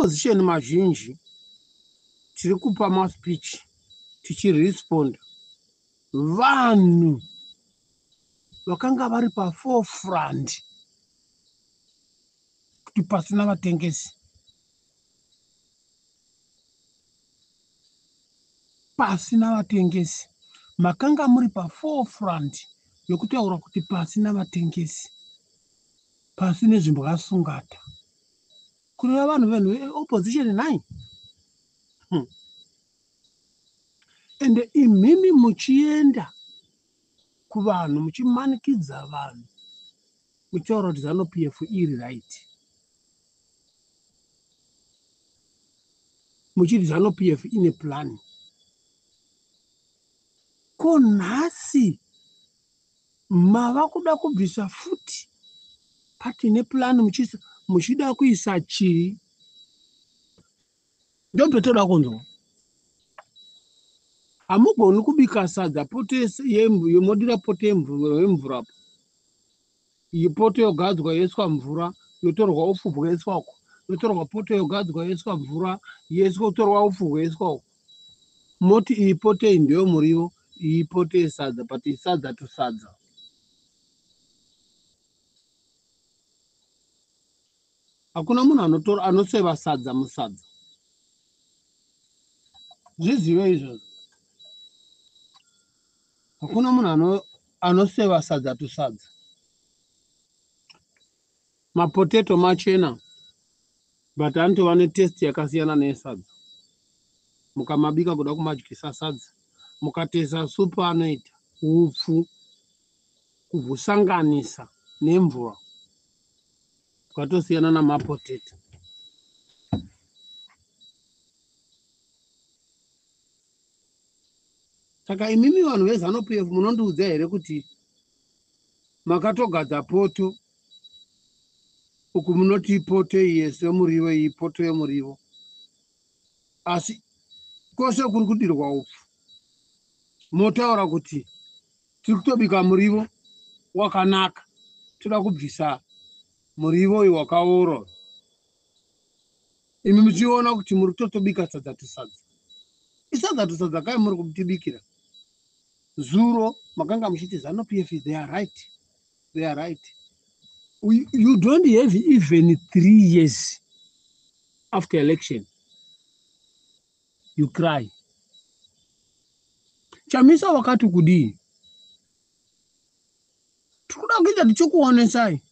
Maopposition mazhinji tiri kupa maspeech tichiresponda vanhu vakanga vari paforefront kuti pasina vatengesi. Pasina vatengesi. Makanga muri paforefront yokutaura kuti pasina vatengesi. Pasi nezvimbwasungata. Kureva vanhu venhu veopposition nhai? Ende imimi muchienda kuvanhu muchimanikidza vanhu muchitaura kuti Zanu PF iri right. Muchiti Zanu PF ine plan. Ko nhasi mava kuda kubvisa futi party neplan muchida kuisa chii? Ndopetoda kunzwa. Hamugoni kubika sadza poto yemodira poto yemvura apo. Iyi poto yogadzwa yoiswa mvura yotorwa upfu bwoiswa uko. Yotorwa poto yogadzwa yoiswa mvura yoiswa yotorwa upfu bwoiswa uko. Moti iyi poto iyi ndeyo muriwo iyi poto yesadza but isadza to sadza. Hakuna munhu anotora anoseva sadza musadza. Zvizive izvozvo. Hakuna munhu anoseva sadza to sadza. Mapotato machena but anotova netest yakasiyana neyesadza. Mukamabika kuda kumadyisa sadza, mukatoisa supu anoita upfu kuhusanganisa nemvura kwatosiyana namapotato. Saka imimi vanhu veZanu PF munondiudza here kuti makatogadza poto uku munoti poto iyi yemuriwo iyi poto yemuriwo asi kwose kuri kudirwa upfu motaura kuti tiri kutobika muriwo wakanaka toda kubvisa muriwo uyu wakaora imi muchiona kuti muri kutotobika sadza tusadza isadza tusadza kai muri kutibikira zuro makanga muchiti Zanu PF they are right, they are right. You don't have even 3 years after election you cry. Chamisa wakati kudii? Tikuda kuita tichikuonesai.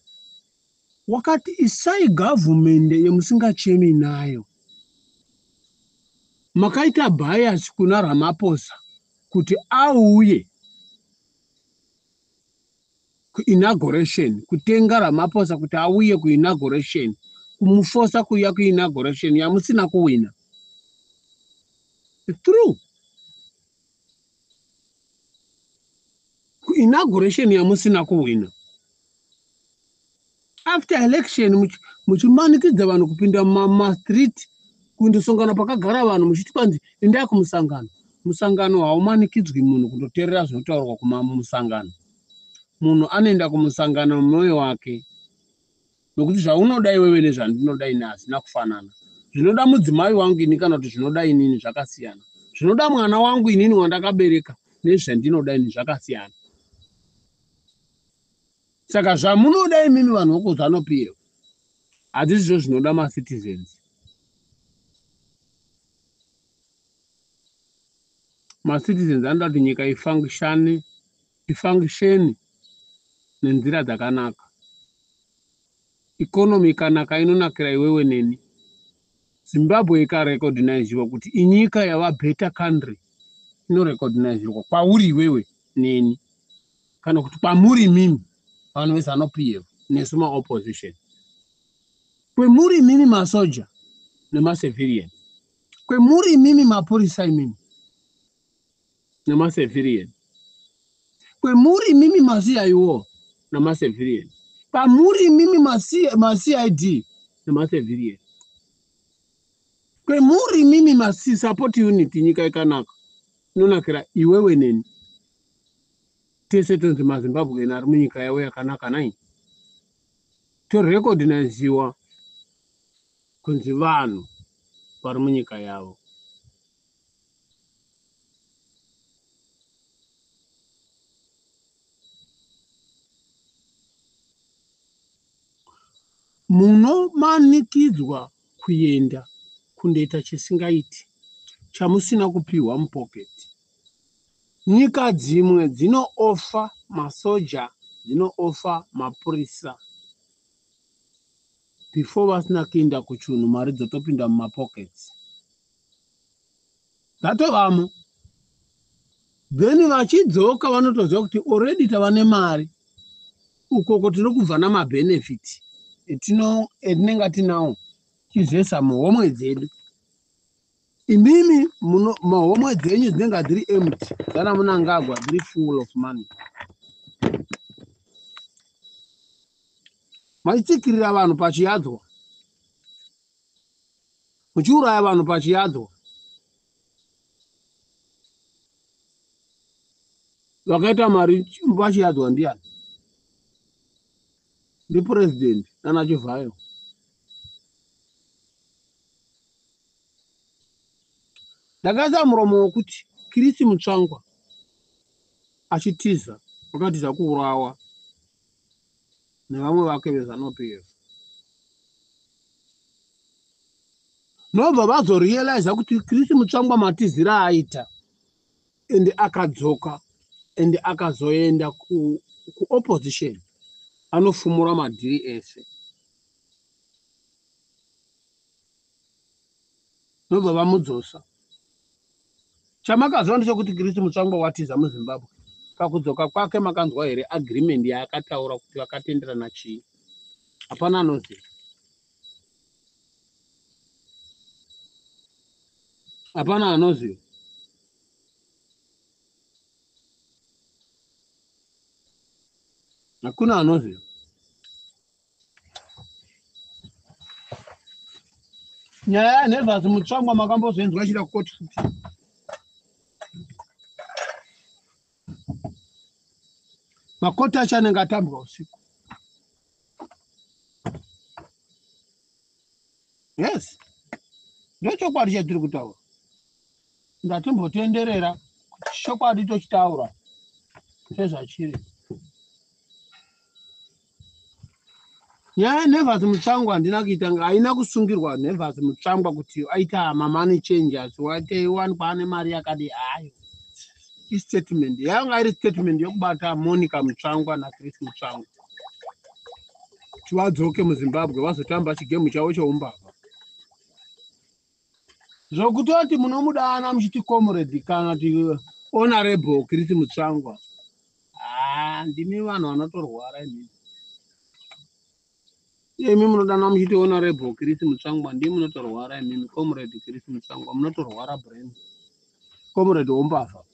Wakati isai government yemusingachemi nayo. Makaita bias kuna Ramaphosa kuti auye kuinauguration, kutenga Ramaphosa kuti auye kuinauguration, kumufosa kuuya kuinauguration yamusina kuwina. It's true. Kuinauguration yamusina kuwina. After election muchimanikidza vanhu kupinda mumastreet kundosongana pakagara vanhu muchiti kwanzi endai kumusangano. Musangano haumanikidzwi munhu kundoteerera zvinotaurwa kumusangano. Munhu anoenda kumusangano mwoyo wake. Nokuti zvaunoda iwewe nezvandinoda ini hazvina kufanana. Zvinoda mudzimai wangu ini kana kuti zvinoda inini zvakasiyana. Zvinoda mwana wangu inini wandakabereka nezvandinoda ini zvakasiyana. Saka zvamunoda imimi vanhu vokuZanu PF hadzisizvo zvinoda macitizens. Macitizens anoda kuti nyika ifunctione nenzira dzakanaka. Economy ikanaka inonakira iwewe neni. Zimbabwe ikarecogniziwa kuti inyika yava better country inorecogniziwa kwauri iwewe neni kana kuti kwamuri imimi vanhu veZanu PF nesu maopposition. Kwemuri imimi masoja nemacivilian. Kwemuri imimi mapurisa imimi nemacivilian. Kwemuri imimi maCIO nemacivilian. Kwamuri imimi maCID nemacivilian. Kwemuri imimi masupport unit nyika ikanaka inonakira iwewe neni. Tese tonzi maZimbabwean ari munyika yavo yakanaka nai. Torecogniziwa kunzi vanhu vari munyika yavo. Munomanikidzwa kuenda kundoita chisingaiti chamusina kupiwa mupoketi. Nyika dzimwe dzinoofa masoja, dzinoofa mapurisa before vasina kuenda kuchunhu, mari dzotopinda mumapockets, dzatovamo. Then vachidzoka vanotoziva kuti already tava nemari ukoko, tiri kubva namabenefit etinenge tinawo tichizoisa muhomwe dzedu. Imimi mahomwe dzenyu dzinenge dziri empty, dzana Munangagwa dziri full of money. Machitsikirira vanhu pachiyadzwa, muchiuraya vanhu pachiyadzwa. Vakaita mari vachiyadzwa ndiani? Ndipurezidendi nana Chivhayo. Ndakaisa muromo wekuti Kirisi Mutsvangwa achitiza, wakatiza kuurawa nevamwe vake veZANU PF, nobva vazorealiza kuti Kirisi Mutsvangwa matizira aita, ende akadzoka, ende akazoenda kuopposition ku anofumura madhiri ese. Nobva vamudzosa. Chamakaziva ndechekuti Kirisi Mutsvangwa watiza muZimbabwe. Pakudzoka kwake makanzwa here agreement yaakataura kuti vakatenderana chii? Hapana anoziva, hapana anoziva. Hakuna anoziva. Nyaya yaNevas Mutsvangwa makambozoenzwa ichida kukoti futi? Makoti acho anenge atambwa usiku. Yes, ndochokwadi chatiri kutaura. Ndatimbotenderera kuti chokwadi tochitaura sezvachiri. Nyaya yeNevas Mutsvangwa handina kuita, haina kusungirwa Nevas Mutsvangwa kuti aita mamoney changers, wawanikwa ane mari yakadi. Hayo istatement yanga iri statement yokubata Monica Mutsvangwa naChris Mutsvangwa kuti vadzoke muZimbabwe vazotamba chigemu chavo cheumbavha. Zvokutoti munomudana muchiti comrade kana kuti honorable Chris Mutsvangwa, ha, ndimi vanhu vanotorwara imimi. Imi munodana muchiti honorable Chris Mutsvangwa, ndimi munotorwara imimi. Comrade Chris Mutsvangwa, munotorwara brain. Comrade wombavha.